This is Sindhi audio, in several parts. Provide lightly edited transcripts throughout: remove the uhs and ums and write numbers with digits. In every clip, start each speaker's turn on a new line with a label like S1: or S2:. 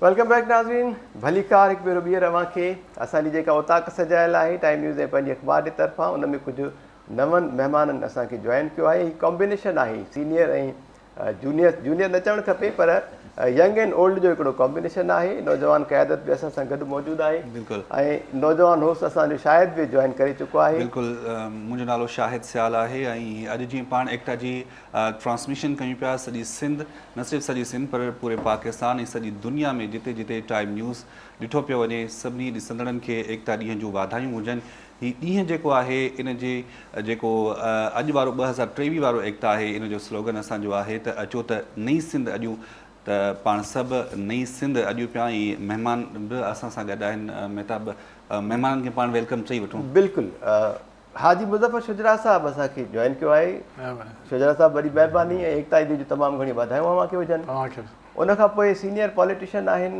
S1: Welcome back ناظرين ڀليڪار هڪ ڀيرو ٻيهر اوهان کي اسان جي جيڪا اوطاق سجايل آهي ٽائيم نيوز ۽ پنهنجي اخبار جي طرفان ان ۾ ڪجهه نون مهمانن اسان کي جوائن ڪيو آهي هي ڪامبينيشن آهي سينيئر ۽ جونيئر جونيئر نه چوڻ کپي پر ينگ اينڊ اولڊ جو هڪڙو ڪامبينيشن آهي نوجوان قيادت به اسان سان گڏ موجود آهي
S2: بلڪل
S1: ۽ نوجوان هوسٽ اسان جو شاهد به جوائن ڪري چڪو آهي.
S2: بلڪل منهنجو نالو شاهد سيال آهي ۽ اڄ جيئن پاڻ ايڪتا جي ٽرانسميشن ڪيون پيا سڄي سنڌ نه صرف سڄي سنڌ پر پوري پاڪستان ۽ سڄي دنيا ۾ جتي جتي ٽائيم نيوز ڏٺو پيو وڃي سڀني ڏسندڙن کي ايڪتا ڏينهن جون واڌايون هجن هي ڏينهن جيڪو آهي ان جي جيڪو اڄ وارو 2023 وارو ايڪتا آهي ان جو سلوگن اسان جو آهي ته اچو ته نئين سنڌ اڏيون ته پاڻ سڀ نئين سنڌ اڏيون پيا ۽ مهمان به اسان سان گڏ آهن مهتاب مهمانن کي پاڻ welcome چئي وٺون.
S1: بلڪل حاجي مظفر شجراع صاحب اسان کي جوائن ڪيو آهي شجراع صاحب وڏي مهرباني ۽ ايڪتا عيد جون تمام گهڻيون واڌايون اوهان کي هجن ان کان پوء سينيئر پاليٽيشن آهن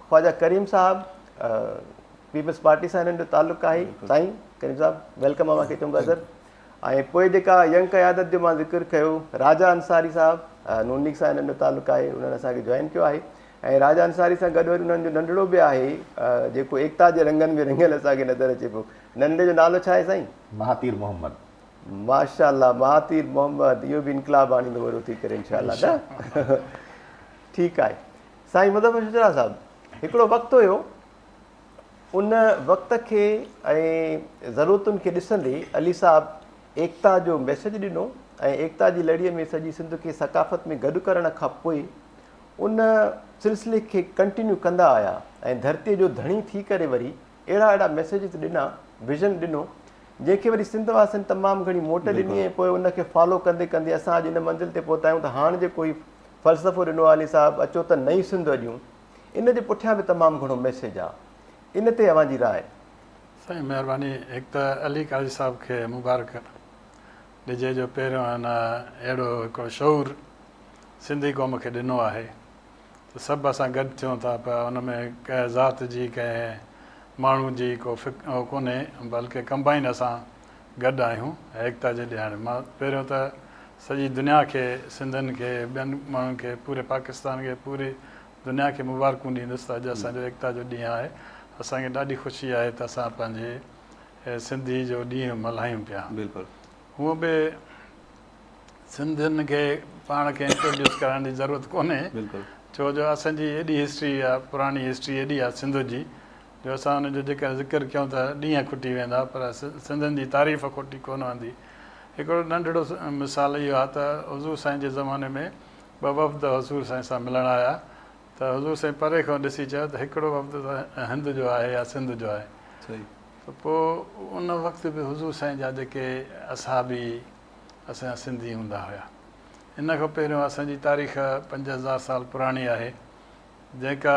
S1: خواجه ڪريم صاحب پيپلز پارٽي سان هنن جو تعلق آهي سائين ڪريم صاحب welcome اوهان کي چئون ٿا سر ۽ پوء جيڪا ينگ قيادت جو مان ذڪر ڪيو راجا انصاري صاحب نون ليگ سان هنن جو تعلق آهي انهن اسان کي جوائن ڪيو آهي ۽ راجا انصاري سان گڏ وري انهن جو ننڍڙو به آهي جيڪو ايڪتا جي رنگن ۾ رنگيل اسان کي نظر اچي پيو ننڍڙي جو نالو ڇا آهي سائين؟
S3: Mahathir Mohamad.
S1: ماشاء الله مهاتير محمد اهو به انقلاب آڻيندو وڏو ٿي ڪري انشاء الله نه ٺيڪ آهي سائين مظفر شجرا صاحب هڪڙو وقت هيو ان وقت کي ۽ ضرورتن کي ڏسندي علي صاحب ايڪتا جو ميسيج ڏنو ۽ ايڪتا جي لڙيء ۾ سڄي سنڌ کي ثقافت ۾ گڏ ڪرڻ کان پوء ان سلسلي کي ڪنٽينيو ڪندا آيا ۽ ڌرتيء جو ڌڻي ٿي ڪري وري اهڙا اهڙا ميسيجز ڏنا، ويزن ڏنو، جنهن کي وري سنڌ واسين تمام گهڻي موٽ ڏني ۽ پوء ان کي فالو ڪندي ڪندي اسان اڄ ان منزل تي پهتا آهيون ته هاڻ جيڪو هي فلسفو ڏنو آهي علي صاحب اچو ته نئين سنڌ اڏيون ان جي پٺيان به تمام گهڻو ميسيج آ ان تي اوهان جي راء.
S4: سائين مهرباني هڪ ته علي قاضي صاحب کي مبارڪ ڏجي جو پهريون هن اهڙو هڪڙو شعور سنڌي قوم کي ڏنو آهي ته سڀ اسان گڏ ٿيون ٿا پيا ان ۾ ڪنهن ذات جي ڪنهن ماڻهو جي ڪو فڪ ڪونهي بلڪه ڪمبائن اسان گڏ آهيون ۽ ايڪتا جي ڏهاڙي مان پهريون ته سڄي دنيا کي سنڌين کي ٻين ماڻهن کي پوري پاڪستان کي پوري دنيا کي مبارڪون ڏيندس ته اڄ اسان جو ايڪتا جو ڏينهن آهي اسان کي ڏاڍي خوشي آهي ته اسان پنهنجي سنڌي جو ڏينهن ملهايون پيا
S2: بلڪل
S4: هونء به سنڌين کي پاڻ کي انٽروڊيوس ڪرائڻ جي ضرورت ڪونهي
S2: بلڪل
S4: ڇو جو اسان جي ايڏي هسٽري آهي پراڻي هسٽري ايڏي آهي سنڌ جي جو اسان ان جو جيڪڏهن ذڪر ڪيون ته ڏينهن کٽي ويندا پر سنڌين جي تعريف کوٽي ڪونه ويندي هڪڙو ننڍڙو مثال اهو آهي ته حضور سائين جي زماني ۾ ٻه وفد حضور سائين سان ملڻ آيا ته حضور سائين پري کان ڏسي چيو ته هڪڙو وفد ته هند جو آهي يا سنڌ جو آهي ته پوء ان وقت به حضور سائين جا جيڪي اصحابي اسان جا سنڌي هوندا هيا. ان کان پهريون اسان جي تاريخ 5000 سال پراڻي آهي جيڪا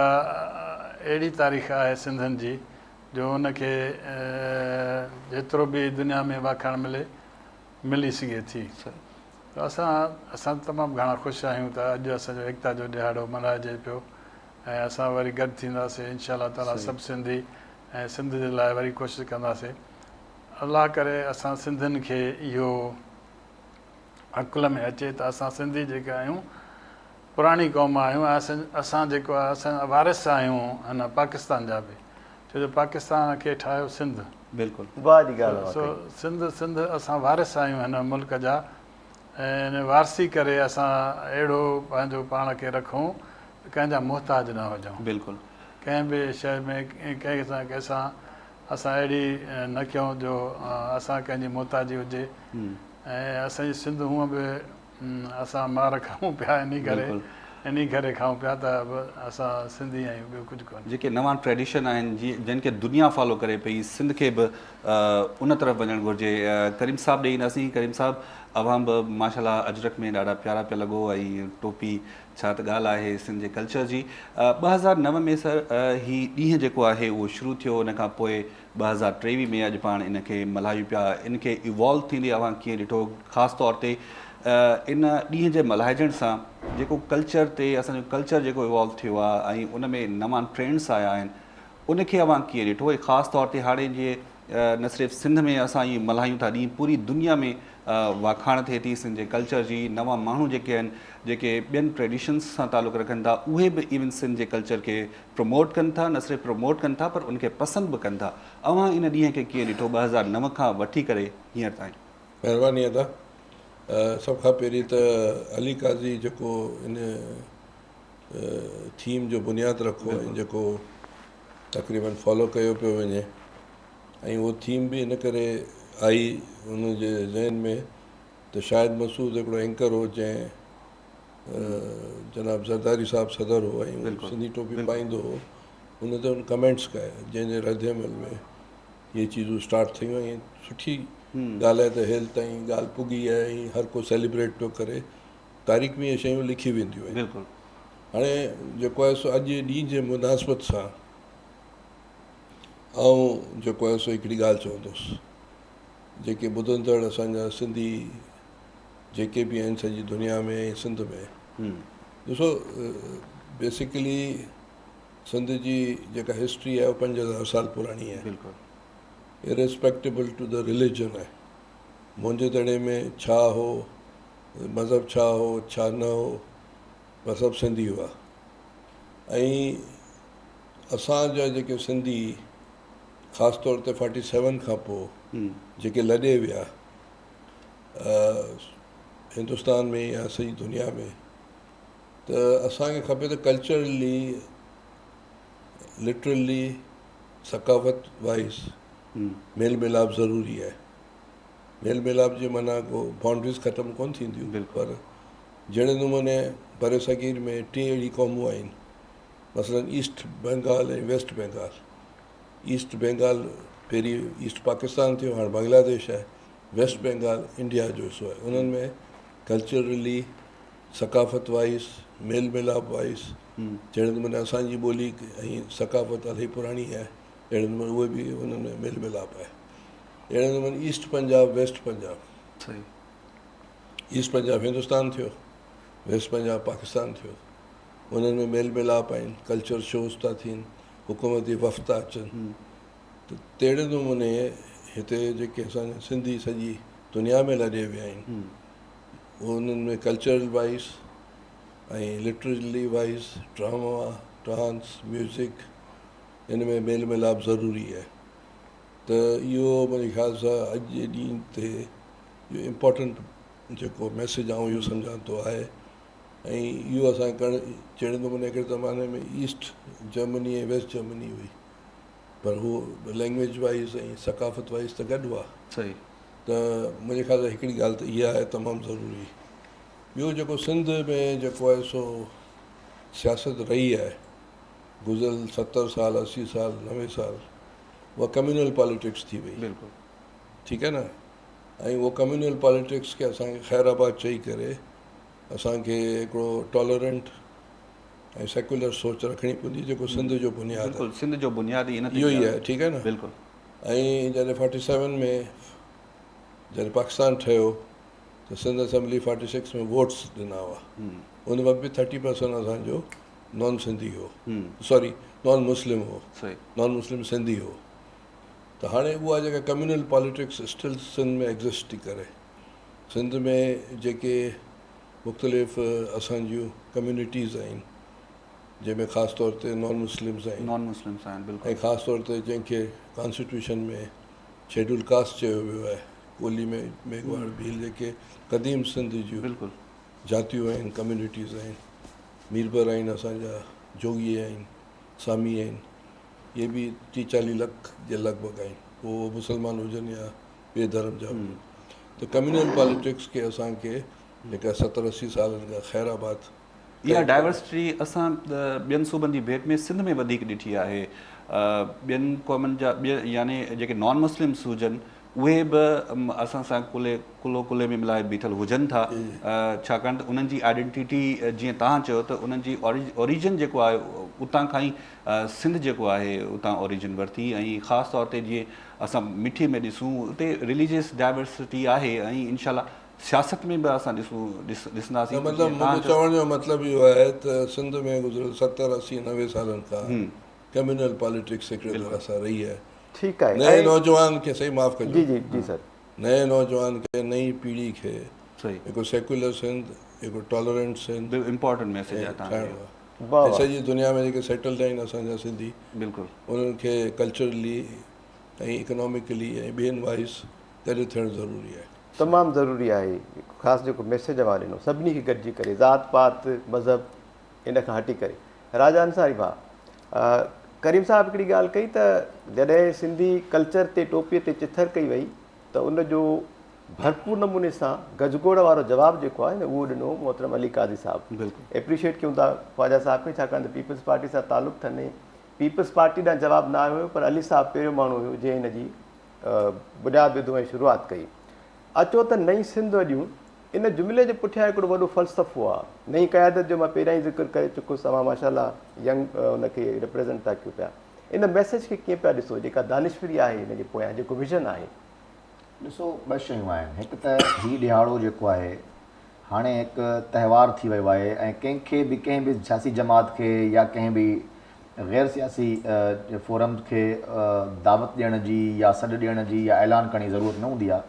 S4: اهڙي تاريخ آهي سنڌين جي جو ان کي جيترو به دنيا ۾ واکاڻ ملي ملي سگهي ٿي. ته اسان اسان تمام گهڻا خوش آهيون ته اڄ اسان جو ايڪتا جو ڏهاڙو ملهائجي پيو ۽ اسان وري گڏ ٿينداسين انشاء الله تعالي سڀ سنڌي ۽ سنڌ جي لاء وري ڪوشش ڪنداسين الله ڪري اسان سنڌين کي اهو عقل ۾ اچي ته اسان سنڌي جيڪي آهيون پراڻي قوم آهيون ۽ اسان جيڪو آهي اسان وارث آهيون هن پاڪستان جا به ڇو جو پاڪستان کي ٺاهيو سنڌ.
S2: بلڪل.
S1: واھ جي ڳالھ اوھان
S4: سو
S1: ڪئي.
S4: سنڌ سنڌ اسان وارث آهيون هن ملڪ جا ۽ ان وارثي ڪري اسان اهڙو پنهنجو پاڻ کي رکون ته ڪنهن جا محتاج نه هجون.
S2: بلڪل.
S4: ڪنهن به شيء ۾ ڪنهن سان ڪنهن سان اسان اهڙي نه ڪيون جو اسان ڪنهن جي محتاجي هجي ۽ اسان جي سنڌ هونء به اسان مار کائون پيا انهي ڪري انهي ڪري کائون پيا ته اسان سنڌي آهيون ٻيو ڪجهه ڪونهي.
S2: جيڪي نوان ٽريڊيشن آهن جن کي دنيا فالو ڪري پئي سنڌ کي به ان طرف وڃڻ گهرجي ڪريم صاحب ڏي اينداسين ڪريم صاحب اوهان به ماشاء الله اجرڪ ۾ ڏاڍا پيارا پيا لڳو ۽ ٽوپي ڇا ته ڳالهه آهي سنڌ جي ڪلچر جي 2009 ۾ سر هي ڏينهن جيڪو آهي اهو شروع ٿيو ان کان پوء 2023 ۾ اڄ پاڻ ان کي ملهايون پيا ان کي ايوالو ٿيندي اوهان ڪيئن ڏٺو خاص طور تي ان ڏينهن جي ملهائجڻ سان جيڪو ڪلچر تي اسان جو ڪلچر جيڪو ايوالو ٿيو آهي ۽ ان ۾ نوان ٽرينڊس آيا آهن ان کي اوهان ڪيئن ڏٺو ۽ خاص طور تي هاڻي جي نه صرف سنڌ ۾ اسان هي ملهايون ٿا ڏينهن پوري دنيا ۾ واکاڻ ٿئي ٿي سنڌ جي ڪلچر جي نوان ماڻهو جيڪي آهن جيڪي ٻين ٽريڊيشنس سان تعلق رکن ٿا اهي به ايون سنڌ جي ڪلچر کي پروموٽ ڪن ٿا نه صرف پروموٽ ڪن ٿا پر ان کي پسند به ڪن ٿا اوهان ان ڏينهن کي ڪيئن ڏٺو 2009 کان وٺي ڪري هينئر تائين؟
S3: مهرباني ادا سڀ کان پهرين ته علي قاضي جيڪو ان ٿيم جو بنياد رکو ۽ جيڪو تقريبن فالو ڪيو پيو وڃي ۽ اهو ٿيم به ان ڪري آئي ان جي ذهن ۾ ته شاهد مسعود هڪڙو اينڪر هو جنهن جناب زرداري صاحب صدر هو ۽ سنڌي ٽوپي پائيندو هو ان تي ان ڪمينٽس ڪيا جنهن جي رد عمل ۾ اهي چيزون اسٽارٽ ٿيون ۽ سٺي ڳالهه آهي ته هيل تائين ڳالهه پڳي آهي ۽ هر ڪو سيليبريٽ پيو ڪري تاريخ ۾ اهي شيون لکي وينديون آهن.
S2: بلڪل.
S3: هاڻي جيڪو آهي سو اڄ جي ڏينهن جي مناسبت سان آئون جيڪو آهي سو هڪڙي ڳالهه چوندس جيڪي ٻڌندڙ اسان جا سنڌي جيڪي به آهن سڄي دنيا ۾ ۽ سنڌ ۾ ڏسو بيسيڪلي سنڌ جي جيڪا هسٽري آهي اها 5000 سال پراڻي آهي
S2: بلڪل
S3: اريسپيڪٽيبل ٽو the religion آهي منهنجي دڙي ۾ ڇا هو مذهب ڇا هو ڇا نه هو پر سڀ سنڌي هئا ۽ اسان جا جيڪي سنڌي خاص طور تي فورٽي سيون کان پوء جيڪي لڏي ويا هندستان ۾ يا سڄي دنيا ۾ ته اسان کي کپي ته ڪلچرلي لٽرلي ثقافت وائز ميل ميلاپ ضروري آهي ميل ميلاپ جي معنيٰ ڪو بائونڊريز ختم ڪونه ٿينديون پر جهڙي نموني برصغير ۾ ٽي اهڙي قومون آهن مثلاً east Bengal ۽ west Bengal east Bengal پهرين ايسٽ پاڪستان ٿيو هاڻي بنگلاديش آهي ويسٽ بينگال انڊيا جو حصو آهي انهن ۾ ڪلچرلي ثقافت وائز ميل ميلاپ وائز جهڙي نموني اسانجي ٻولي ۽ ثقافت الاهي پراڻي آهي اهڙي نموني اهي به انهن ۾ ميل ميلاپ آهي اهڙي نموني ايسٽ پنجاب ويسٽ پنجاب
S2: صحيح
S3: ايسٽ پنجاب هندستان ٿيو ويسٽ پنجاب پاڪستان ٿيو انهن ۾ ميل ميلاپ آهن ڪلچر شوز ٿا ٿين حڪومتي وفد ٿا اچن ته تهڙي نموني هتي جيڪي اسانجا سنڌي سڄي دنيا ۾ لڏي ويا آهن انهن ۾ cultural wise ۽ literally wise drama dance music ان ۾ ميل ميلاپ ضروري آهي ته اهو منهنجي خيال سان اڄ جي ڏينهن تي اهو امپارٽنٽ جيڪو ميسيج آئون اهو سمجهان ٿو آهي ۽ اهو اسان ڪرڻ جهڙي نموني هڪڙي زماني ۾ ايسٽ جرمني ۽ ويسٽ جرمني هئي پر هو لينگويج وائز ۽ ثقافت وائز ته گڏ هئا
S2: صحيح
S3: ته منهنجي خيال سان هڪڙي ڳالهه ته اها آهي تمام ضروري ٻيو جيڪو سنڌ ۾ جيڪو آهي سو سياست رهي آهي گذريل 70 سال 80 سال 90 سال اها ڪميونل پاليٽڪس ٿي وئي
S2: بلڪل
S3: ٺيڪ آهي نه ۽ اهو ڪميونل پاليٽڪس کي اسان کي خير آباد چئي ڪري اسان کي هڪڙو ٽالرنٽ ۽ سيڪولر سوچ رکڻي پوندي جيڪو سنڌ جو بنياد آهي
S2: بلڪل سنڌ جو بنياد ئي ان
S3: تي اهو ئي آهي ٺيڪ آهي نه
S2: بلڪل
S3: ۽ جڏهن 47 ۾ جڏهن پاڪستان ٺهيو ته سنڌ اسيمبلي 46 ۾ ووٽس ڏنا هئا ان وقت به 30% اسان جو نان سنڌي هو سوري نان مسلم هو نان مسلم سنڌي هو ته هاڻي اها جيڪا communal politics still Sindh ۾ exist ٿي ڪري سنڌ ۾ جيڪي مختلف اسان جون ڪميونٽيز آهن جنهن ۾ خاص طور تي نان مسلمز آهن
S2: نان مسلمز آهن بلڪل
S3: ۽ خاص طور تي جنهن کي ڪانسٽيٽيوشن ۾ شيڊول ڪاسٽ چيو ويو آهي ڪولي ۾ ميگهواڙ ڀيل جيڪي قديم سنڌ جون
S2: بلڪل
S3: جاتيون آهن ڪميونٽيز آهن ميربر آهن اسان جا جوڳي آهن سامي آهن اهي به ٽي چاليهه لک جي لڳ ڀڳ آهن پوء اهي مسلمان هجن يا ٻئي ڌرم جا هجن ته ڪميونل پاليٽڪس کي اسان کي جيڪا 70 80 سالن کان خير آباد
S2: اها ڊائيورسٽي اسان ٻين صوبن جي ڀيٽ ۾ سنڌ ۾ وڌيڪ ڏٺي آهي ٻين قومن جا يعني جيڪي نان مسلمس هجن اهي به اسان سان ڪلهي ڪلهو ڪلهي ۾ ملائي بيٺل هجن ٿا ڇاڪاڻ ته انهن جي آئيڊنٽيٽي جيئن توهان چيو ته انهن جي اوريجن جيڪو آهي اتان کان ئي سنڌ جيڪو آهي اتان اوريجن ورتي ۽ خاص طور تي جيئن اسان مٺي ۾ ڏسون اتي رليجيس ڊائيورسٽي آهي ۽ انشاء الله سياست ۾ به اسان ڏسون ڏسنداسين
S3: نه مطلب منهنجو چوڻ جو مطلب اهو آهي ته سنڌ ۾ گذريل 70 80 90 سالن کان ڪميونل پاليٽڪس هڪڙي طرح سان رهي آهي.
S1: ٺيڪ آهي
S3: نئين نوجوان کي سائين معاف ڪجو
S1: جي جي جي سر.
S3: نئين نوجوان کي نئين پيڙهي کي
S2: صحيح
S3: هڪ سيڪيولر سنڌ هڪ ٽالرنٽ سنڌ
S2: بلڪل امپارٽنٽ ميسيج آهي توهان جو
S3: ٺاهڻو
S2: اهو.
S3: آهي
S1: واھ
S3: ۽
S1: واھ.
S3: سڄي دنيا ۾ جيڪي سيٽلڊ آهن اسان جا سنڌي
S2: بلڪل.
S3: انهن کي ڪلچرلي ۽ اڪناميڪلي ۽ ٻين وائيز گڏ ٿيڻ ضروري آهي.
S1: تمام ضروري آهي خاص جيڪو ميسيج اوهان ڏنو سڀني کي گڏجي ڪري ذات پات مذهب ان کان هٽي ڪري راجا انصاري ڀاء ڪريم صاحب هڪڙي ڳالهه ڪئي ته جڏهن سنڌي ڪلچر تي ٽوپي تي چٿر ڪئي وئي ته ان جو ڀرپور نموني سان گجگوڙ وارو جواب جيڪو آهي نه اهو ڏنو محترم علي قاضي صاحب ايپريشيٽ ڪيون ٿا خواجا صاحب کي ڇاڪاڻ ته پيپلز پارٽي سان تعلق اٿن پيپلز پارٽي ڏانهن جواب نه آيو هيو پر علي صاحب پهريون ماڻهو هيو جنهن هن جي بنياد وڌو ۽ شروعات ڪئي. اچو ته نئين سنڌ اڏيون. ان جملي جي پٺيان هڪڙو وڏو فلسفو آ. نئين قيادت جو مان پهريان ئي ذڪر ڪري چڪس اوهان ماشاء الله ينگ ان کي ريپريزنٽ ٿا ڪيو پيا. ان ميسيج کي ڪيئن پيا ڏسو جيڪا دانشوري آهي ان جي پويان جيڪو ويزن آهي.
S5: ڏسو ٻه شيون آهن هڪ ته هي ڏهاڙو جيڪو آهي هاڻي هڪ تهوار ٿي ويو آهي ۽ ڪنهن کي به ڪنهن به سياسي جماعت کي يا ڪنهن به غير سياسي فورم کي دعوت ڏيڻ جي يا سڏ ڏيڻ جي يا اعلان ڪرڻ جي ضرورت نه هوندي آهي.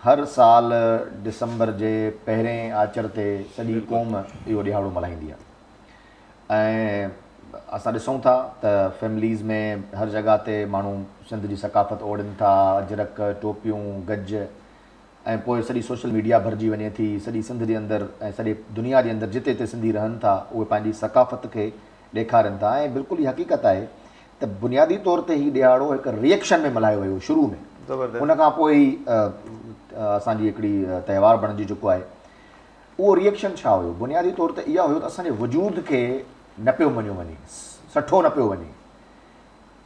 S5: هر سال ڊسمبر جي پهرين آچر تي سڄي قوم اهو ڏهاڙو ملهائيندي آهي ۽ اسان ڏسون ٿا ته فيمليز ۾ هر جڳهه تي ماڻهو سنڌ جي ثقافت اوڙين ٿا، اجرڪ، ٽوپيون، گج ۽ پوء سڄي سوشل ميڊيا ڀرجي وڃي ٿي، سڄي سنڌ جي اندر ۽ سڄي دنيا جي اندر جتي جتي سنڌي رهن ٿا اهي پنهنجي ثقافت کي ڏيکارين ٿا ۽ بلڪل هي حقيقت آهي ته بنيادي طور تي هي ڏهاڙو هڪ ريئڪشن ۾ ملهايو ويو شروع ۾ ان کان پوء هي اسان جي هڪڙي تهوار بڻجي چڪو آهي اهو ريئڪشن ڇا هيو بنيادي طور تي اها هيو ته اسان جي وجود کي نه پيو مڃيو وڃي سٺو نه پيو وڃي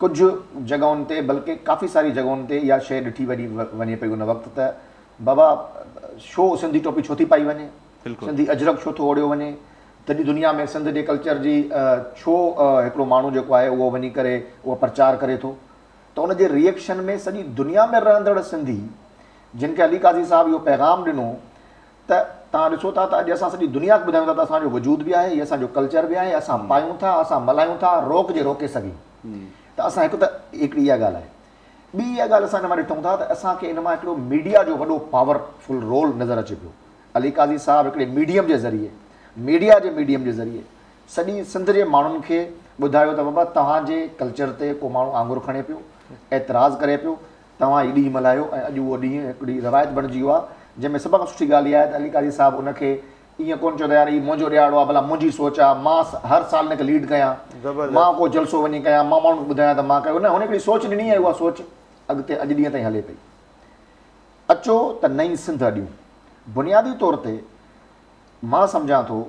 S5: ڪجهه جڳهن تي بلڪه ڪافي ساري جڳهن تي اها شيء ڏٺي وڃي وڃي پئي ان وقت ته بابا شو سنڌي ٽوپي ڇو ٿي پائي وڃي سنڌي اجرڪ ڇو ٿو اوڙيو وڃي سڄي دنيا ۾ سنڌ جي ڪلچر جي ڇو هڪڙو ماڻهو جيڪو آهي اهو وڃي ڪري اهو پرچار ڪري ٿو ته ان جي ريئڪشن ۾ سڄي دنيا ۾ رهندڙ سنڌي جن کي علي قاضي صاحب اهو پيغام ڏنو ته توهان ڏسو ٿا ته اڄ اسان سڄي دنيا کي ٻڌايون ٿا ته اسان جو وجود به آهي، هي اسان جو ڪلچر به آهي، اسان پايون ٿا، اسان ملهايون ٿا، روڪ جي روڪي سگهي ته اسان هڪ ته هڪڙي اها ڳالهه آهي. ٻي اها ڳالهه اسان ان مان ڏٺون ٿا ته اسان کي ان مان هڪڙو ميڊيا جو وڏو پاور فل رول نظر اچي پيو. علي قاضي صاحب هڪڙي ميڊيم جي ذريعي، ميڊيا جي ميڊيم جي ذريعي سڄي سنڌ جي ماڻهن کي ٻڌايو ته بابا توهان جي ڪلچر تي ڪو ماڻهو آڱر کڻي پيو، اعتراض ڪري پيو، توهان هي ڏينهن ملهايو ۽ اڄ اهو ڏينهن هڪڙي روايت بڻجي ويو آهي جنهن ۾ سڀ کان سٺي ڳالهه اها آهي ته علي قاضي صاحب ان کي ائين ڪونه چيو ته يار هي منهنجو ڏهاڙو آهي ڀلا منهنجي سوچ آهي مان هر سال ان کي ليڊ ڪيان مان ڪو جلسو وڃي ڪيان مان ماڻهن کي ٻڌايان ته مان ڪيو نه هن هڪڙي سوچ ڏني ۽ اها سوچ اڳتي اڄ ڏينهن تائين هلي پئي اچو ته نئين سنڌ اڏيون بنيادي طور تي مان سمجهان ٿو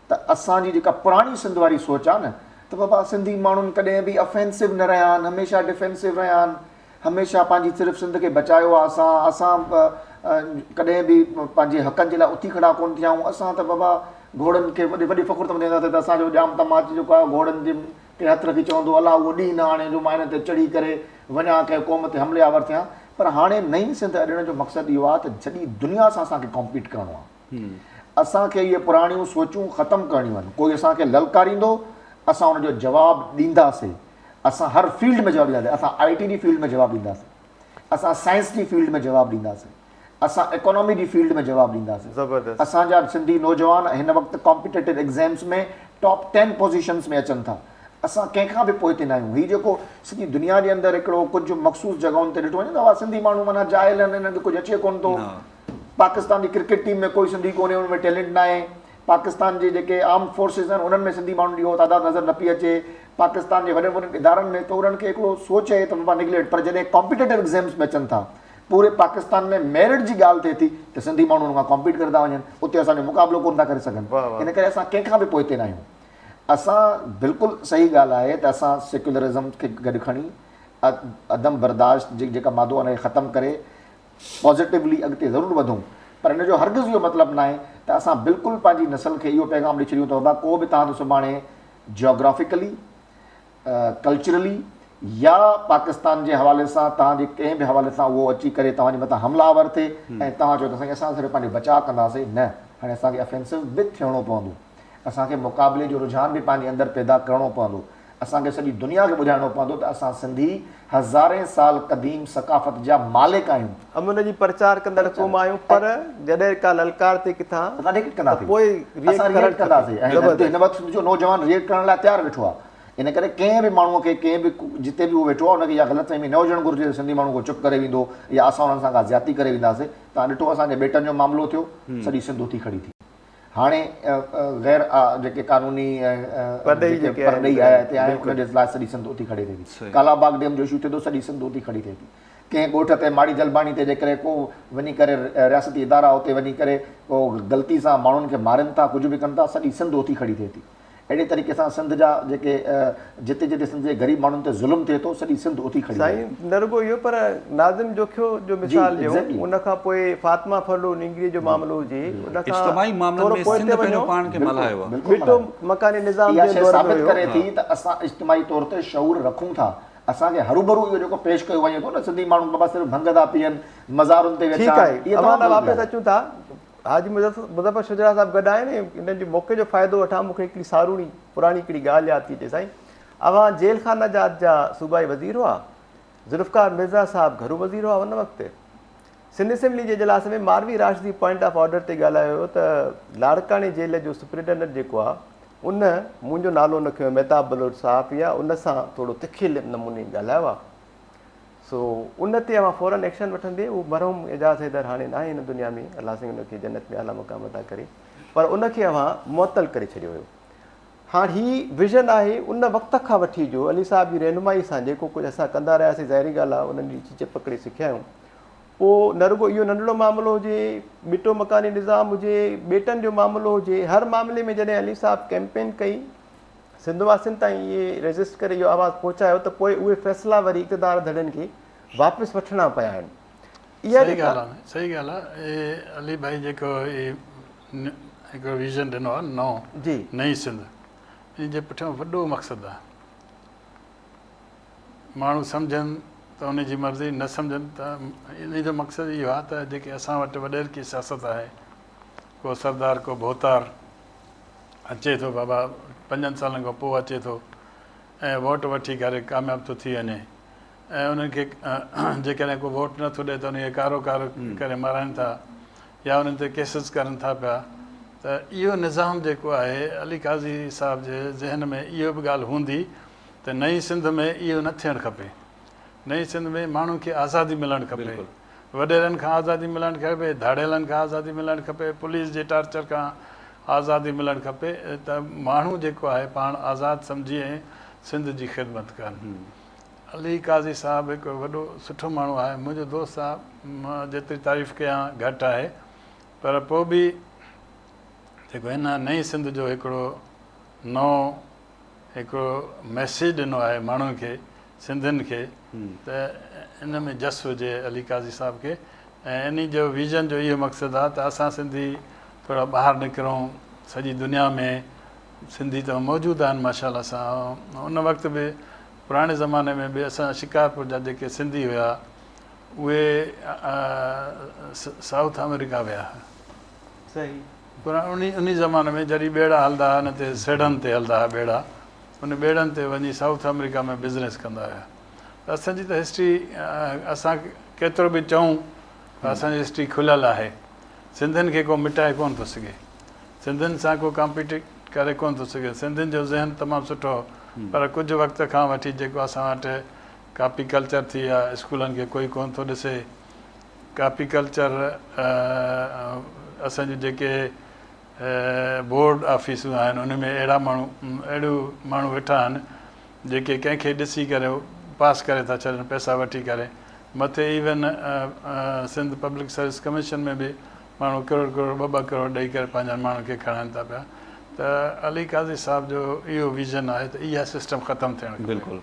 S5: ته اسان جي جيڪا پراڻي سنڌ واري سوچ آهي نه ته بابا سنڌي ماڻهن ڪڏهن به افينسو نه رهيا آهن هميشه ڊفينسو رهيا آهن هميشه پنهنجي صرف سنڌ کي بچايو آهي اسان اسان ڪڏهن به پنهنجي حقن جي لاء اٿي کڙا ڪونه ٿيا آهيون اسان ته بابا گهوڙن کي وڏي وڏي فخر سان ٻڌائيندا ته اسان جو ڄام تماچ جيڪو آهي گهوڙن جي تي هٿ رکي چوندو الله اهو ڏينهن نه آڻي جو مان هن تي چڙهي ڪري وڃان ڪنهن قوم تي حملي آور ٿيان پر هاڻي نئين سنڌ اڏڻ جو مقصد اهو آهي ته سڄي دنيا سان اسان کي ڪامپيٽ ڪرڻو آهي اسان کي اهي پراڻيون سوچون ختم ڪرڻيون آهن. ڪوئي اسان کي للڪاريندو، اسان ان جو جواب ڏينداسين. اسان هر فيلڊ ۾ جواب ڏينداسين. اسان آء ٽي جي فيلڊ ۾ جواب ڏينداسين. اسان سائنس جي فيلڊ ۾ جواب ڏينداسين. اسان اڪانامي جي فيلڊ ۾ جواب ڏينداسين. اسان جا سنڌي نوجوان هن وقت competitive exams ۾ top ten positions ۾ اچن ٿا. اسان ڪنهن کان به پوئتي ناهيون. هي جيڪو سڄي دنيا جي اندر هڪڙو ڪجهه مخصوص جڳهن تي ڏٺو وڃي ته اها سنڌي ماڻهو معنيٰ جاهل آهن، انهن کي ڪجهه اچي ڪونه ٿو. پاڪستان جي ڪرڪيٽ ٽيم ۾ ڪوئي سنڌي ڪونهي ان ۾ ٽيلنٽ ناهي پاڪستان جي جيڪي آرمڊ فورسز آهن انهن ۾ سنڌي ماڻهن جي اهو تعداد نظر نه پئي اچي پاڪستان جي وڏن وڏن ادارن ۾ ته انهن کي هڪڙو سوچ آهي ته بابا نگليٽ پر جڏهن ڪامپيٽيٽو ايگزامس ۾ اچن ٿا پوري پاڪستان ۾ ميرٽ جي ڳالهه ٿئي ٿي ته سنڌي ماڻهو ان کان ڪامپيٽ ڪري ٿا وڃن اتي اسان جو مقابلو ڪونه ٿا ڪري سگهن ان ڪري اسان ڪنهن کان به پوئتي ناهيون اسان بلڪل صحيح ڳالهه آهي ته اسان سيڪيولرزم کي گڏ کڻي عدم برداشت جي جيڪا مادو آهي ان کي ختم ڪري پازيٽولي اڳتي ضرور وڌون پر ان جو هرگز اهو مطلب ناهي ته اسان بلڪل پنهنجي نسل کي اهو پيغام ڏئي ڇڏيون ته بابا ڪو به توهان تي سڀاڻي جيوگرافيڪلي، ڪلچرلي يا پاڪستان جي حوالي سان توهان جي ڪنهن به حوالي سان اهو اچي ڪري توهان جي مٿان حمله آور ٿئي ۽ توهان چئو ته سائين اسان صرف پنهنجو بچاء ڪنداسين نه هاڻي اسان کي افينسو به ٿيڻو پوندو اسان کي مقابلي جو رجحان به پنهنجي اندر پيدا ڪرڻو پوندو. اسان کي سڄي دنيا کي ٻڌائڻو پوندو ته اسان سنڌي هزارين سال قديم ثقافت جا مالڪ آهيون.
S1: امن جي پرچار ڪندڙ قوم آهيون پر جڏهن ڪا للڪار ٿئي ڪٿان
S5: اسان ريئيڪٽ
S1: ته
S5: ڪنداسين.
S1: پوء ريئيڪٽ
S5: اسان
S1: ڪرڻ
S5: ريئيڪٽ
S1: کپي.
S5: ڪنداسين ۽
S1: زبردست.
S5: هن وقت سنڌ جو نوجوان ريئيڪٽ ڪرڻ لاء تيار ويٺو آهي. ان ڪري ڪنهن به ماڻهوء کي ڪنهن به جتي به اهو ويٺو آهي ان کي اها غلط فهمي نه هجڻ گهرجي ته سنڌي ماڻهو ڪو چپ ڪري ويندو يا اسان انهن سان ڪا زيادتي ڪري وينداسين. توهان ڏٺو اسان جي ٻيٽن جو معاملو ٿيو سڄي سنڌ اٿي کڙي ٿي. هاڻي غير جيڪي قانوني
S1: پرڏيهي
S5: جيڪي پرڏيهي آيا هتي آهن انهن جي لاء سڄي سنڌ اٿي کڙي ٿئي ٿي. ڪالا باغ ڊيم جو اشو ٿئي ٿو سڄي سنڌ اٿي کڙي ٿئي ٿي. ڪنهن ڳوٺ تي ماڙي جلباڻي تي جيڪڏهن ڪو وڃي ڪري رياستي ادارا اتي وڃي ڪري ڪو غلطي سان ماڻهن کي مارين ٿا ڪجهه به ڪن ٿا سڄي سنڌ اٿي کڙي ٿئي ٿي. اهڙي طريقي سان سنڌ جا جيڪي جتي جتي سنڌ جي غريب ماڻهن تي ظلم ٿئي ٿو سڄي سنڌ اٿي کڙي ٿئي
S1: سائين نه رڳو اهو پر ناظم جوکيو جو
S5: جي
S1: مثال ڏيون
S5: ايگزيڪٽلي
S1: ان کان پوء فاطمه ڦرڙو نينگري جو معاملو هجي ان کان
S2: اجتماعي معاملن
S1: ٿورو
S2: ۾
S1: پوئتي
S2: سنڌ پنهنجو
S1: وڃو
S2: پاڻ کي
S5: بلڪل
S2: ملهايو آهي.
S5: بلڪل
S1: ٻٽو
S5: ملهايو
S1: مڪاني نظام
S5: اها
S1: جنهن
S5: شيء
S1: دور ۾
S5: ثابت
S1: هيو
S5: ڪري ٿي ته اسان اجتماعي طور تي شعور رکون ٿا اسان کي هروڀرو اهو جيڪو پيش ڪيو وڃي ٿو نه سنڌي ماڻهو بابا صرف ڀنگ ٿا پيئن مزارن تي
S1: ٺيڪ
S5: ويٺا آهن
S1: آهي
S5: اهي
S1: اوهان
S5: تمام
S1: ڏانهن
S5: غلط
S1: واپس
S5: ڳالهه آهي
S1: اچون ٿا حاجي مظفر شجرا صاحب گڏ آهن ۽ انهن جي موقعي جو فائدو وٺان مون کي هڪڙي ساروڻي پراڻي هڪڙي ڳالهه ياد ٿي اچي سائين اوهان جيل خانه جات جا صوبائي وزير هئا ذوالفقار مرزا صاحب گهرو وزير هئا ان وقت سنڌ اسيمبلي جي اجلاس ۾ Marvi Rashdi point of order تي ڳالهايو هيو ته لاڙڪاڻي جيل جو سپرنٽينڊنٽ جيڪو آهي ان منهنجو نالو نه کنيو مهتاب بلوچ صحافي آهي ان سان ٿورو تکي نموني ڳالهايو آهي سو ان تي اوهان فورن ايڪشن وٺندي اهو مرحوم اعجاز حيدر هاڻي ناهي هن دنيا ۾ الله سائين ان کي جنت ۾ اعليٰ مقام عطا ڪري پر ان کي اوهان معطل ڪري ڇڏيو هيو هاڻ هي ويزن آهي ان وقت کان وٺي جو علي صاحب جي رهنمائي سان جيڪو ڪجهه اسان ڪندا رهياسين ظاهري ڳالهه آهي انهن جي چيچ پڪڙي سکيا آهيون پوء نه رڳو اهو ننڍڙو معاملو هجي ٻٽو مڪاني نظام هجي ٻيٽن جو معاملو هجي هر معاملي ۾ جڏهن علي صاحب ڪيمپين ڪئي سنڌ واسين تائين اهي ريزسٽ ڪري اهو آواز پهچايو ته پوء اهي فيصلا وري اقتدار ڌڙين کي واپس وٺڻا پيا آهن. اها
S4: صحيح
S1: جيڪا.
S4: ڳالهه آهي صحيح ڳالهه آهي علي ڀائي جيڪو هي هڪڙو ويزن ڏنو آهي نئون
S1: جي.
S4: نئين سنڌ ان جي پٺيان وڏو مقصد آهي ماڻهو سمجهن ته ان جي مرضي نه سمجهن ته ان جو مقصد اهو آهي ته جيڪي اسان وٽ وڏيرڪي سياست آهي ڪو سردار ڪو ڀوتار اچي ٿو بابا پنجن سالن کان پوء اچي ٿو ۽ ووٽ وٺي ڪري ڪامياب ٿو ٿي وڃي ۽ انهن کي جيڪڏهن ڪو ووٽ نٿو ڏئي ته ان کي ڪارو ڪارو ڪري مارائن ٿا يا انهن تي ڪيسز ڪرن ٿا پيا ته اهو نظام جيڪو آهي علي قاضي صاحب جي ذهن ۾ اهو به ڳالهه هوندي ته نئين سنڌ ۾ اهو نه ٿيڻ کپي نئين سنڌ ۾ ماڻهن کي آزادي ملڻ کپي وڏيرن کان آزادي ملڻ کپي، ڌاڙيلن کان آزادي ملڻ کپي، پوليس جي ٽارچر کان آزادي ملڻ کپي ته ماڻهو جيڪو آهي پاڻ آزاد سمجهي ۽ سنڌ جي خدمت ڪن. علي قاضي صاحب هڪ وڏو سٺو ماڻهو آهي، منهنجو دوست آهي، مان جيتري تعريف ڪيان گهٽ آهي پر پوء به جيڪو هن نئين سنڌ جو هڪڙو نئون هڪڙو ميسيج ڏنو آهي ماڻهن کي سنڌين کي ته ان ۾ جس هجي علي قاضي صاحب کي ۽ انهي جو ويزن جو اهو مقصد آهي ته اسان سنڌي ٿورا ٻاهر نڪرون سڄي دنيا ۾ سنڌي ته موجود آهن ماشاء الله سان ان وقت به پراڻي زماني ۾ به اسان شڪارپور جا جيڪي سنڌي هيا اهي سائوٿ آمريڪا ويا هيا
S1: صحيح
S4: پر انهي زماني ۾ جڏهن ٻيڙا هلندا هئا ان تي سيڙهن تي هلندا هئا ٻيڙا ان ٻيڙن تي وڃي سائوٿ آمريڪا ۾ بزنس ڪندا هيا ته اسان جي ته هسٽري اسان ڪيترو به چئون ته اسان جي هسٽري کليل آهي سنڌين کي ڪو مٽائي ڪونه ٿو سگهي سنڌين سان ڪو ڪامپيٽ ڪري ڪونه ٿو سگهي سنڌين جو ذهن تمام سٺو هو پر ڪجهه وقت کان وٺي جيڪو اسان وٽ ڪاپي ڪلچر ٿي آ اسڪولن کي ڪوئي ڪونه ٿو ڏسي ڪاپي ڪلچر اسان جون جيڪي بورڊ آفيسون آهن ان ۾ اهڙا ماڻهو اهڙيون ماڻهو ويٺا آهن جيڪي ڪنهن کي ڏسي ڪري پاس ڪري ٿا ڇڏن پئسا وٺي ڪري مٿي even Sindh public service commission ۾ به ماڻهو ڪروڙ ڪروڙ ٻه ٻه ڪروڙ ڏئي ڪري پنهنجن ماڻهن کي کڻائن ٿا پيا ته علي قاضي صاحب جو اهو ويزن آهي ته اها سسٽم ختم ٿيڻ کپي.
S2: بلڪل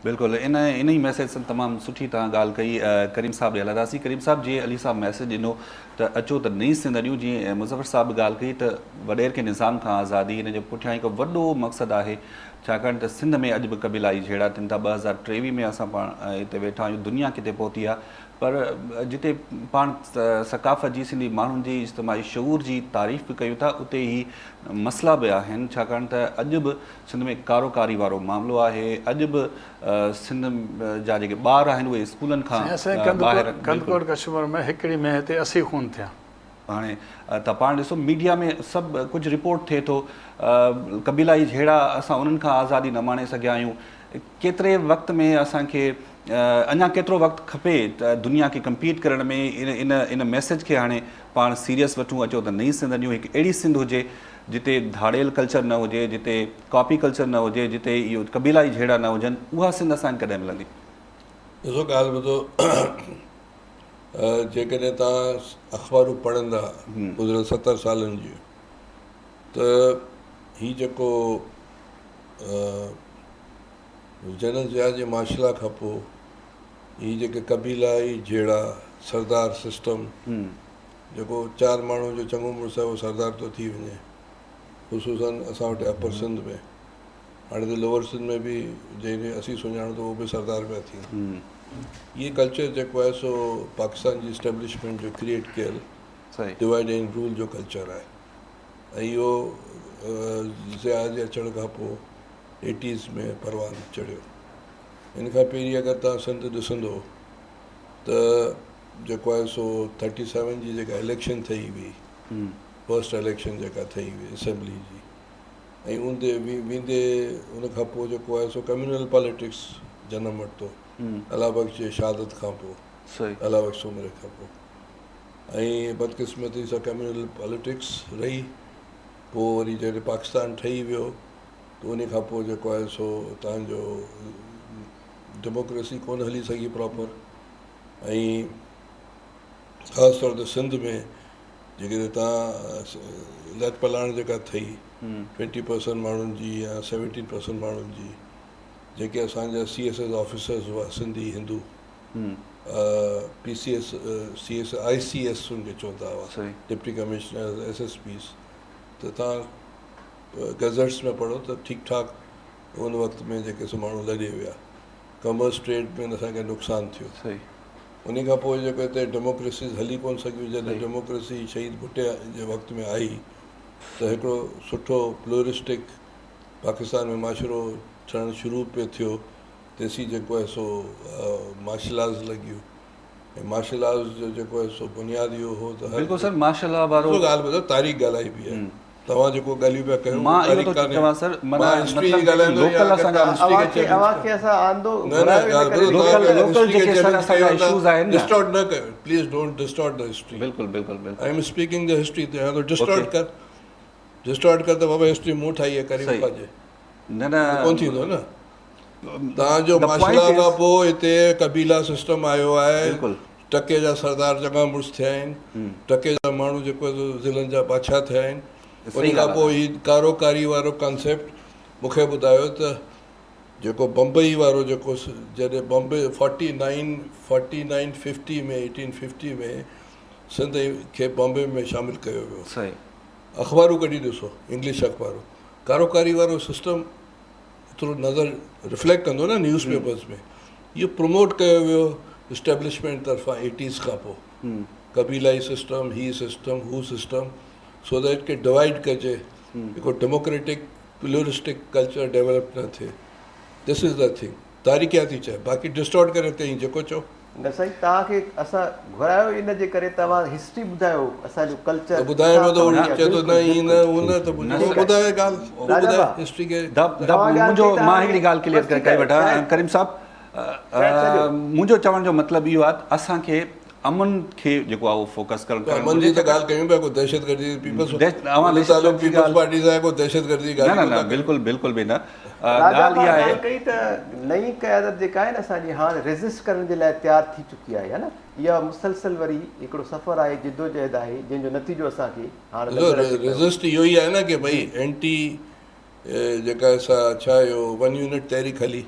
S2: بلڪل ان انهي ميسيج سان تمام سٺي توهان ڳالهه ڪئي ڪريم صاحب ڏي هلنداسين ڪريم صاحب جيئن علي صاحب ميسيج ڏنو ته اچو ته نئين سنڌ اڏيون جيئن مظفر صاحب به ڳالهه ڪئي ته وڏيرڪي نظام کان آزادي ان جي پٺيان هڪ وڏو مقصد آهي ڇاڪاڻ ته سنڌ ۾ اڄ به قبيلائي جهيڙا ٿين ٿا 2023 ۾ اسان پاڻ هتي ويٺا آهيون دنيا ڪٿي پهتي آهي پر جتي پاڻ ثقافت جي سنڌي ماڻهن جي اجتماعي شعور جي تعريف به ڪيون ٿا اتي هي مسئلا به آهن ڇاڪاڻ ته اڄ به سنڌ ۾ ڪارو ڪاري وارو معاملو آهي اڄ به سنڌ جا جيڪي ٻار آهن اهي اسڪولن کان
S4: سائين اسان
S2: ٻاهر
S4: ڪنڌڪوٽ ڪشمور ۾ هڪڙي مينهن تي 80 خون ٿيا.
S2: هاڻي ته پاڻ ڏسو ميڊيا ۾ سڀ ڪجهه رپورٽ ٿئي ٿو قبيلائي جهيڙا اسان انهن کان آزادي نه ماڻي سگهيا آهيون ڪيتري وقت ۾ اسان کي اڃا ڪيترو وقت کپي ته دنيا کي ڪمپيٽ ڪرڻ ۾ ان ان ميسيج کي هاڻي پاڻ سيريس وٺون اچو ته نئين سنڌ اڃون هڪ اهڙي سنڌ هجي جتي ڌاڙيل ڪلچر نه هجي جتي ڪاپي ڪلچر نه هجي جتي اهو قبيلائي جهيڙا نه هجن اها سنڌ اسان کي ڪڏهن ملندي؟
S3: ڏسو ڳالهه ٻڌو جيڪڏهن توهان اخبارون پڙهندا گذريل 70 سالن جون ته هي جيڪو جنرل ضياء جي مارشلا کان پوء هي جيڪي قبيلائي جهيڙا سردار سسٽم جيڪو چار ماڻهو جو چڱو مڙس آهي اهو سردار ٿو ٿي وڃي خصوصا اسان وٽ اپر سنڌ ۾ هاڻي ته لوئر سنڌ ۾ به جنهن کي اسين سڃاڻون ٿا اهو به سردار پيا ٿين. هي ڪلچر جيڪو آهي سو پاڪستان جي اسٽيبلشمينٽ جو ڪريئيٽ ڪيل ڊوائيڊ اينڊ رول جو ڪلچر آهي ۽ اهو ضياء جي اچڻ کان پوء ايٽيز ۾ پروان چڙهيو. ان کان پهرين اگر توهان سنڌ ڏسندو ته جيڪو آهي سو ٿرٽي سيون جي جيڪا اليڪشن ٿي هئي فرسٽ اليڪشن جيڪا ٿي هئي اسيمبلي جي ۽ اندي ويندي ان کان پوء جيڪو آهي سو ڪميونل پاليٽڪس جنم ورتو الله بخش جي شهادت کان پوء الله بخش سومري کان پوء ۽ بدقسمتي سان ڪميونل پاليٽڪس رهي پوء وري جڏهن پاڪستان ٺهي ويو ته ان کان پوء جيڪو آهي سو تان جو ڊيموڪريسي ڪونه هلي سگهي پراپر ۽ خاص طور تي سنڌ ۾ جيڪڏهن تان لت پلاڻ جيڪا ٿي ٽوئنٽي پرسنٽ ماڻهن جي يا سيونٽين پرسنٽ ماڻهن جي جيڪي اسان جا سي ايس ايس آفيسرز هئا سنڌي هندو P C S C S I C S ان کي چوندا هئا deputy commissioner S S Ps ته تان گزٽس ۾ پڙهو ته ٺيڪ ٺاڪ ان وقت ۾ جيڪي سو ماڻهو لڏي ويا ڪامرس ٽريڊ ۾ اسان کي نقصان ٿيو انهي کان پوء جيڪو هتي ڊيموڪريسيز هلي ڪونه سگهيون جڏهن ڊيموڪريسي شهيد ڀٽي جي وقت ۾ آئي ته هڪڙو سٺو پلورسٽڪ پاڪستان ۾ معاشرو ٺهڻ شروع پئي ٿيو تيسين جيڪو آهي سو مارشل لاز لڳيون ۽ مارشل لاز جو جيڪو آهي سو بنياد اهو هو ته
S2: بلڪل سر مارشل لا وارو
S3: ڳالهه ٻڌو تاريخ ڳالهائي پئي آهي توهان جيڪو ڳالهيون پيا ڪيو
S2: مان اهو ٿو چوان سر معنيٰ مطلب جيڪي لوڪل اسان جا
S1: اوهان کي اوهان کي اسان آندو گهرايو ان ڪري
S2: لوڪل لوڪل جيڪي سر اسان جا اشوز آهن
S3: نه ڊسٽارٽ نه ڪيو please don't distort the history
S2: بلڪل بلڪل بلڪل
S3: I am speaking the history ته تو ڊسٽارٽ ڪر ڊسٽارٽ ڪر ته بابا هسٽري مون ٺاهي آهي ڪريم خواجي
S2: نه نه
S3: ڪون ٿيندو نه توهان جو مارشل لا کان پوء هتي قبيلا سسٽم آيو آهي
S2: بلڪل
S3: ٽڪي جا سردار چڱا مڙس ٿيا آهن، ٽڪي جا ماڻهو جيڪو آهي سو ضلعن جا بادشاهه ٿيا آهن. ان کان پوء هي ڪارو ڪاري وارو ڪانسيپٽ مون کي ٻڌايو ته جيڪو بمبئي وارو جيڪو جڏهن Bombay forty nine forty nine fifty ۾ eighteen fifty ۾ Sindh کي بمبئي ۾ شامل ڪيو ويو. اخبارون ڪڍي ڏسو انگلش اخبارون ڪارو ڪاري وارو سسٽم ايترو نظر رفليڪٽ ڪندو نه نيوز پيپرز ۾ اهو پروموٽ ڪيو ويو اسٽيبلشمينٽ طرفان ايٽيز کان پوء قبيلائي سسٽم هي سسٽم هو سسٽم سو that کي ڊوائيڊ ڪجي هڪ ڊيموڪريٽڪ پلورسٽڪ ڪلچر ڊيولپ نه ٿئي دس از the thing تاريخياتي چئي باقي ڊسٽارٽ ڪري تئين جيڪو چئو.
S1: نه سائين توهان کي اسان گهرايو ئي ان جي ڪري توهان هسٽري ٻڌايو اسان جو ڪلچر
S3: ته ٻڌايان پيو ته هو چئي ٿو نه ائين نه هو نه ته پوء ٻڌاء ڳالهه تون ٻڌاء هسٽري کي
S2: منهنجو مان هڪڙي ڳالهه ڪليئر ڪري وٺان ڪريم صاحب منهنجو چوڻ جو مطلب اهو آهي ته اسان کي امن کي جيڪو آهي اهو فوڪس ڪرڻ
S3: گهرجي. امن جي ته ڳالهه ڪيون پيا ڪو دهشتگردي پيپلز تعلق پيپلز پارٽي سان ڪو دهشتگردي جي
S2: ڳالهه نه نه نه بلڪل بلڪل به نه
S1: راجا ڀاء ڳالهه ڪئي ته نئين قيادت جيڪا آهي نه اسان جي هاڻ ريزسٽ ڪرڻ جي لاء تيار ٿي چڪي آهي ها نه اها مسلسل وري هڪڙو سفر آهي جدوجهد آهي جنهن جو نتيجو اسان کي هاڻ نظر اچي پيو.
S3: ريزسٽ اهو ئي آهي نه ڪي ڀئي اينٽي جيڪا سا ڇا اهو ون يونٽ تحريڪ هلي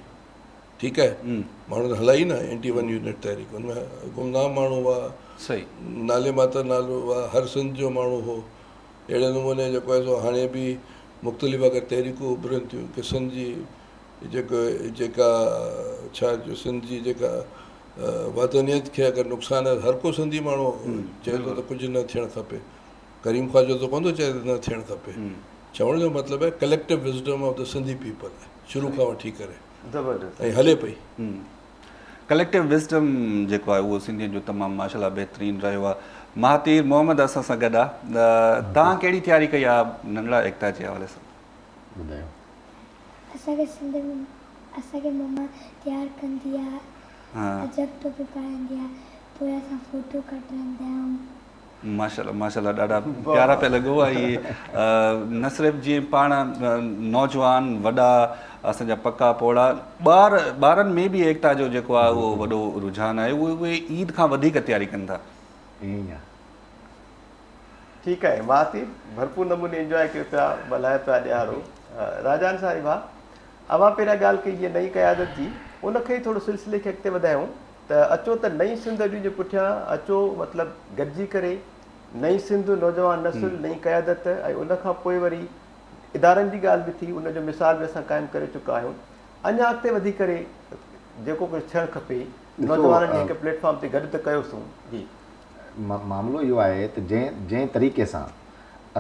S3: ٺيڪ آهي ماڻهن هلائي نه اينٽي ون يونٽ تحريڪ ان ۾ گمنام ماڻهو هئا
S2: صحيح
S3: نالي ماتر نالو هئا هر سنڌ جو ماڻهو هو اهڙي نموني جيڪو آهي سو هاڻي به مختلف اگر تحريڪون اڀرن ٿيون ڪي سنڌ جي جيڪو جيڪا ڇا جو سنڌ جي جيڪا وطنيت کي اگر نقصان آهي هر ڪو سنڌي ماڻهو چئي ٿو ته ڪجهه نه ٿيڻ کپي ڪريم خواجو ته ڪونه ٿو چئي ته نه ٿيڻ کپي چوڻ جو مطلب آهي collective wisdom of the Sindhi people شروع کان وٺي ڪري
S1: زبردست
S3: ۽ هلي پئي.
S2: ڪليڪٽو وزڊم جيڪو آهي اهو سنڌين جو تمام ماشاء الله بهترين رهيو آهي. مهاتير محمد اسان سان گڏ آهي. توهان ڪهڙي تياري ڪئي آهي ننڍڙا ايڪتا جي حوالي سان؟
S5: ٻڌايو.
S6: اسان کي سنڌ ۾ اسان کي مما تيار ڪندي آ اجرڪ ٽوپي پارائيندي آ پوء اسان فوٽو ڪڍرائيندا آهيون.
S2: ماشاءالله ماشاءالله ڏاڍا پيارا پيا لڳو ۽ نه صرف جيئن پاڻ نوجوان وڏا اسان جا پڪا پوڙها ٻار ٻارن ۾ به ايڪتا جو جيڪو آهي اهو وڏو رجحان آهي اهي اهي عيد کان وڌيڪ تياري ڪن ٿا.
S5: ائين ئي آ.
S1: ٺيڪ آهي مهاتير ڀرپور نموني انجواء ڪيو پيا ملهايو پيا ڏيهاڙو راجا انصاري ڀاء اوهان پهريان ڳالهه ڪئي جيئن نئين قيادت جي ان کي ئي ٿورو سلسلي کي اڳتي وڌايون ته اچو ته نئين سنڌ اڄ جي پٺيان اچو مطلب گڏجي ڪري نئين سنڌ نوجوان نسل نئين قيادت ۽ ان کان پوء وري ادارن جي ڳالهه به ٿي ان جو مثال به اسان قائم ڪري چڪا آهيون اڃا اڳتي وڌي ڪري جيڪو ڪجهه ٿيڻ کپي نوجوانن جي هڪ پليٽ فارم تي گڏ ته ڪيوسون جي.
S5: معاملو اهو آهي ته جنهن جنهن طريقي سان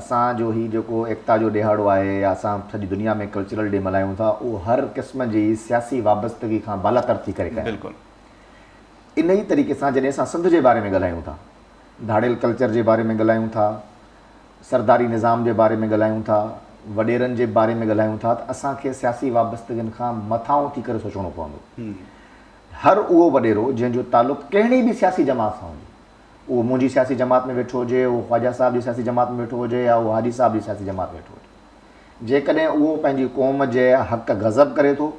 S5: اسان جو هي جيڪو ايڪتا جو ڏهاڙو آهي يا اسان سڄي دنيا ۾ ڪلچرل ڊي ملهايون ٿا اهو هر قسم جي سياسي وابستگي کان بالاتر ٿي ڪري ڪيا
S2: بلڪل.
S5: ان ئي طريقي سان جڏهن اسان سنڌ جي باري ۾ ڳالهايون ٿا ڌاڙيل ڪلچر جي باري ۾ ڳالهايون ٿا سرداري نظام جي باري ۾ ڳالهايون ٿا وڏيرن جي باري ۾ ڳالهايون ٿا ته اسان کي سياسي وابستگين کان مٿانهون ٿي ڪري سوچڻو پوندو هر اهو وڏيرو جنهن جو تعلق ڪهڙي به سياسي جماعت سان هجي اهو منهنجي سياسي جماعت ۾ ويٺو هجي، اهو خواجه صاحب جي سياسي جماعت ۾ ويٺو هجي يا اهو حاجي صاحب جي سياسي جماعت ۾ ويٺو هجي. جيڪڏهن اهو پنهنجي قوم جي حق غضب ڪري ٿو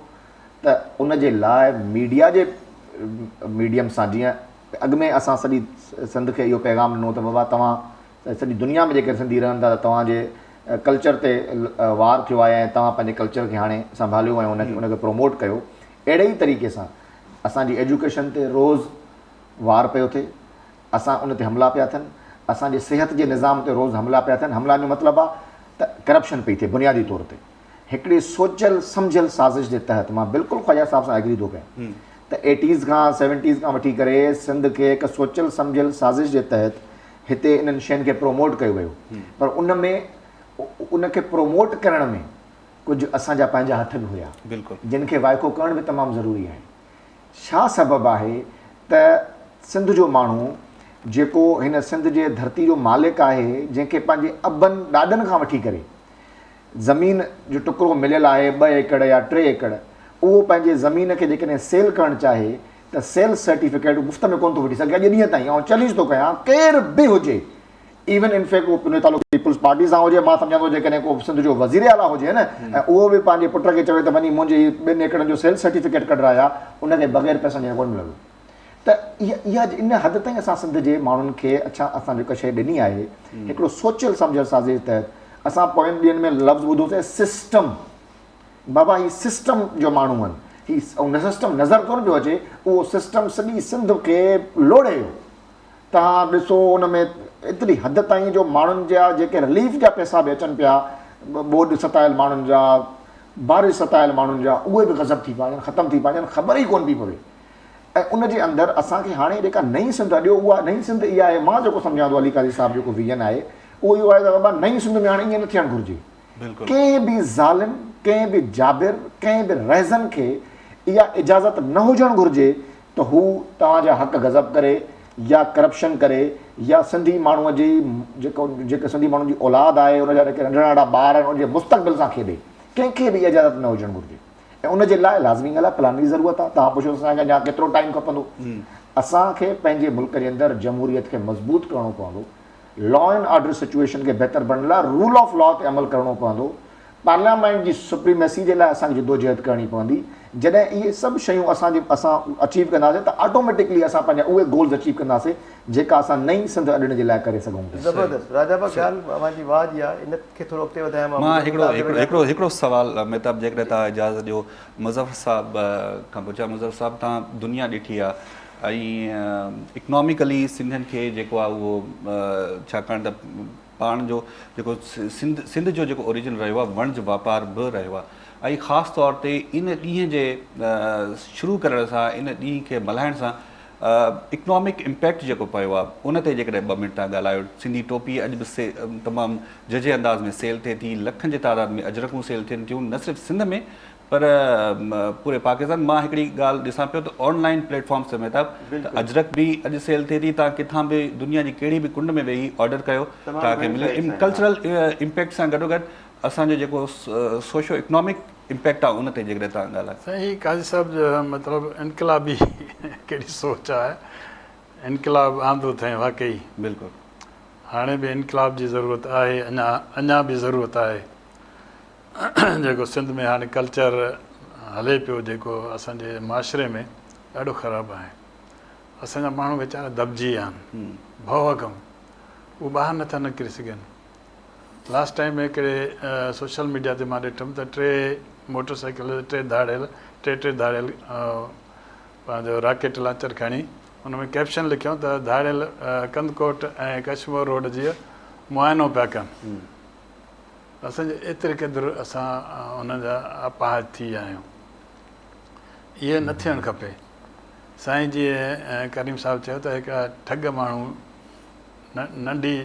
S5: ته ان جي لاء ميڊيا جي ميڊيم سان جيئن اڳ ۾ اسان سڄي سنڌ کي اهو پيغام ڏنو ته بابا توهان سڄي دنيا ۾ جيڪڏهن سنڌي رهن ٿا ته توهان جي ڪلچر تي وار ٿيو آهي ۽ توهان پنهنجي ڪلچر کي هاڻي سنڀاليو ۽ ان کي پروموٽ ڪيو. اهڙي ئي طريقي سان اسان جي ايجوڪيشن تي روز وار پيو ٿئي، اسان ان تي حملا پيا ٿين، اسان جي صحت جي نظام تي روز حملا پيا ٿين، حملا جو مطلب آ ته ڪرپشن پئي ٿئي بنيادي طور تي هڪڙي سوچيل سمجهيل سازش جي تحت مان بلڪل خواجه صاحب سان ايگري ٿو ڪيان ته ايٽيز کان سيونٽيز کان وٺي ڪري سنڌ کي هڪ سوچيل سمجهيل سازش جي تحت هتي انهن شين کي پروموٽ ڪيو ويو پر ان ۾ ان کي پروموٽ ڪرڻ ۾ ڪجهه اسان جا پنهنجا هٿ به هيا جن کي وائکو ڪرڻ به تمام ضروري آهي. ڇا سبب آهي ته سنڌ جو ماڻهو جيڪو هن سنڌ جي ڌرتي جو مالڪ آهي جنهن کي پنهنجي ابن ڏاڏن کان وٺي ڪري زمين جو ٽڪرو مليل آهي ٻه ايڪڙ يا ٽي ايڪڙ اهو پنهنجي زمين کي جيڪڏهن سيل ڪرڻ چاهي ته سيل سرٽيفڪيٽ مفت ۾ ڪونه ٿو وٺي سگهي اڄ ڏينهن تائين آئون چئلينج ٿو ڪيان ڪير به هجي ايون ان فيڪٽ اهو پنهنجو تعلق پيپلز پارٽي سان هجي مان سمجهان ٿو جيڪڏهن ڪو سنڌ جو وزير اعليٰ هجي نه ۽ اهو به پنهنجي پٽ کي چوي ته وڃي منهنجي هي ٻن ايڪڙن جو سيل سرٽيفڪيٽ ڪڍرائي آ ان کي بغير پئسن جي ڪونه ملندو ته اها اها ان حد تائين اسان سنڌ جي ماڻهن کي اڇا اسان جيڪا شيء ڏني آهي هڪڙو سوچيل سمجهيل سازش تحت اسان پوين ڏينهن ۾ لفظ ٻڌوسين سسٽم بابا هي سسٽم جو ماڻهو آهن هي سسٽم نظر ڪونه پيو اچي اهو سسٽم سڄي سنڌ کي لوڙهي ويو توهان ڏسو ان ۾ ايتري حد تائين جو ماڻهن جا جيڪي رليف جا پئسا به اچن پيا ٻوڏ ستايل ماڻهن جا بارش ستايل ماڻهن جا اهي به غضب ٿي پيا وڃن ختم ٿي پيا وڃن خبر ئي ڪونه پئي پوي ۽ ان جي اندر اسان کي هاڻي جيڪا نئين سنڌ اڏيو اها نئين سنڌ اها آهي مان جيڪو سمجهان ٿو علي قاضي صاحب جيڪو ويزن آهي اهو اهو آهي ته بابا نئين سنڌ ۾ هاڻي ائين نه ٿيڻ گهرجي ڪنهن به ظالم، ڪنهن به جابر، ڪنهن به رهزن کي اها اجازت نه هجڻ گهرجي ته هو توهان جا حق غضب ڪري يا ڪرپشن ڪري يا سنڌي ماڻهوء جي جيڪو جيڪي سنڌي ماڻهن جي اولاد آهي ان جا جيڪي ننڍڙا ننڍڙا ٻار آهن ان جي مستقبل سان کيڏي. ڪنهن کي به اها اجازت نه هجڻ گهرجي ۽ ان جي لاء لازمي ڳالهه آهي پلان جي ضرورت آهي. توهان پڇو ته اسان کي اڃا ڪيترو ٽائيم کپندو؟ اسان کي پنهنجي ملڪ جي اندر جمهوريت کي مضبوط ڪرڻو پوندو. لا اينڊ آرڊر سچوئيشن کي بهتر بڻائڻ لاء رول آف لا تي عمل ڪرڻو پوندو، پارليامينٽ جي سپريميسي جي لاء اسان کي جدوجهد ڪرڻي پوندي، جڏهن اهي سڀ شيون اسان جي اسان اچيو ڪنداسين ته آٽوميٽڪلي اسان پنهنجا اهي گولز اچيو ڪنداسين جيڪا اسان نئين سنڌ اڏڻ جي لاء ڪري سگهون ٿا.
S1: زبردست راجا ڀاء ڳالهه اوهان جي واهه جي آهي ان کي ٿورو اڳتي وڌايان مان
S2: مان هڪڙو هڪڙو هڪڙو سوال مهتاب جيڪڏهن توهان اجازت ڏيو مظفر صاحب کان پڇان مظفر صاحب توهان دنيا ڏٺي آهي ۽ اڪناميڪلي سنڌين کي جيڪو آهي اهو ڇاڪاڻ ته پاڻ جو جيڪو سنڌ سنڌ جو جيڪو اوريجن رهيو آهي وڻج واپار به رهيو آهي ۽ خاص طور تي ان ڏينهن جي شروع ڪرڻ سان ان ڏينهن کي ملهائڻ سان اڪنامڪ امپيڪٽ جيڪو پيو آهي ان تي جيڪڏهن ٻه منٽ تان ڳالهايو سنڌي ٽوپي اڄ به تمام جهجهي انداز ۾ سيل ٿئي ٿي لکن جي تعداد ۾ اجرڪون سيل ٿين ٿيون نه صرف سنڌ ۾ پر پوري پاڪستان مان هڪڙي ڳالهه ڏسان پيو ته آن لائن پليٽ فارمس تي مهتاب ته اجرڪ به اڄ سيل ٿئي ٿي تان ڪٿان به دنيا جي ڪهڙي به ڪنڊ ۾ ويهي آرڊر ڪيو توهان کي ملي ڪلچرل امپيڪٽ سان گڏو گڏ اسان جو جيڪو سوشو اڪنامڪ امپيڪٽ آهي ان تي جيڪڏهن توهان ڳالهايو.
S4: سائين هي قاضي صاحب جو مطلب انقلابي ڪهڙي سوچ آهي انقلاب آندو اٿئين واقعي.
S2: بلڪل.
S4: هاڻي به انقلاب جي ضرورت آهي اڃا اڃا به ضرورت آهي جيڪو سنڌ ۾ هاڻي ڪلچر هلي پيو جيڪو اسان جي معاشري ۾ ڏاڍو خراب آهي اسان جا ماڻهو ويچارا دٻجي ويا آهن ڀؤ کان اهي ٻاهر نٿا نڪري سگهن لاسٽ ٽائيم هڪڙي سوشل ميڊيا تي مان ڏٺم ته ٽي موٽر سائيڪل تي ٽي ڌاڙيل ٽي ٽي ڌاڙيل پنهنجو راڪيٽ لانچر کڻي ان ۾ ڪيپشن لکيو ته ڌاڙيل ڪنڌڪوٽ ۽ ڪشمور روڊ جي معائنو پيا ڪن. اسان جي ايتري قدر اسان انهن جا اپاهج ٿي ويا آهيون. اهي نه ٿيڻ کپي. سائين جيئن ڪريم صاحب چيو ته هڪ ٺڳ ماڻهو ننڍي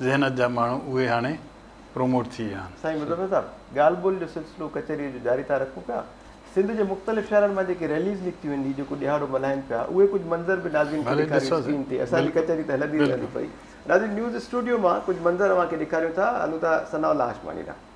S4: ذهنت جا ماڻهو اهي هاڻي پروموٽ ٿي ويا آهن.
S1: سائين مظفر صاحب ڳالهه ٻولهه جو سلسلو ڪچهريء جو جاري ٿا رکون پيا. سنڌ جي مختلف شهرن مان جيڪي ريليز نڪتيون آهن هي جيڪو ڏهاڙو ملهائين پيا اهي ڪجهه منظر به ناظرين کي ڏيکاريون اسڪرين تي اسان جي ڪچهري ته هلندي رهندي پئي. ناظرين نيوز اسٽوڊيو مان ڪجهه منظر اوهان کي ڏيکاريون ٿا هلون ٿا ثناء الله هاشماڻي ڏانهن.